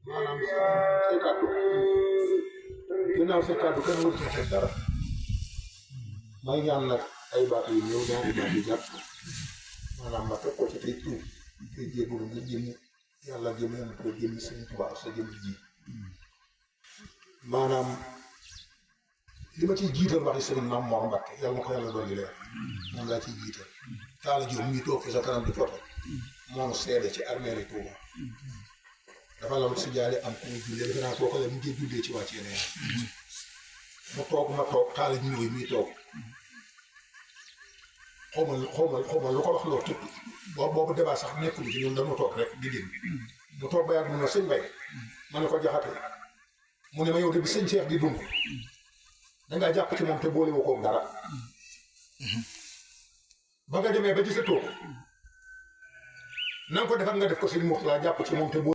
maanaam say kàddu ginnaaw say kàddu kenn wër ci teg dara may ñaan nag ay baat yu ñëw ñaari baat yu jàpp maanaam ma teg ko ci tey tuub tey jéegulu nga jëm yàlla jëm leen ko jëm Sëñ Tuubaa ak sa jëm ji maanaam li ma ciy jiital waxi Sëriñ Maam Mor Mbacke yàlla na ko yàlla dolli leer moom laa ciy jiital Talla Diop mi toog fi sa kanam di foto moom seede ci armée yi Touba dafa la si jaare am ku mu jullee defe naa kooku la mu ngi jullee ci wàccee nee mu toog ma toog Talla ñu ngi muy toog xaw ma lu ko wax loo tudd boobu débat sax nekkul ci ñun dañu toog rek di dégg mu toog ba yàgg mu ne sëñ Mbaye ma ne ko jaxate mu ne ma yow de bi sëñ Cheikh di dund dangaa jàpp ci moom te boole woo koog dara ba nga demee ba gisatoo ko na nga ko defal nga def ko sëñ Mourtala jàpp ci moom te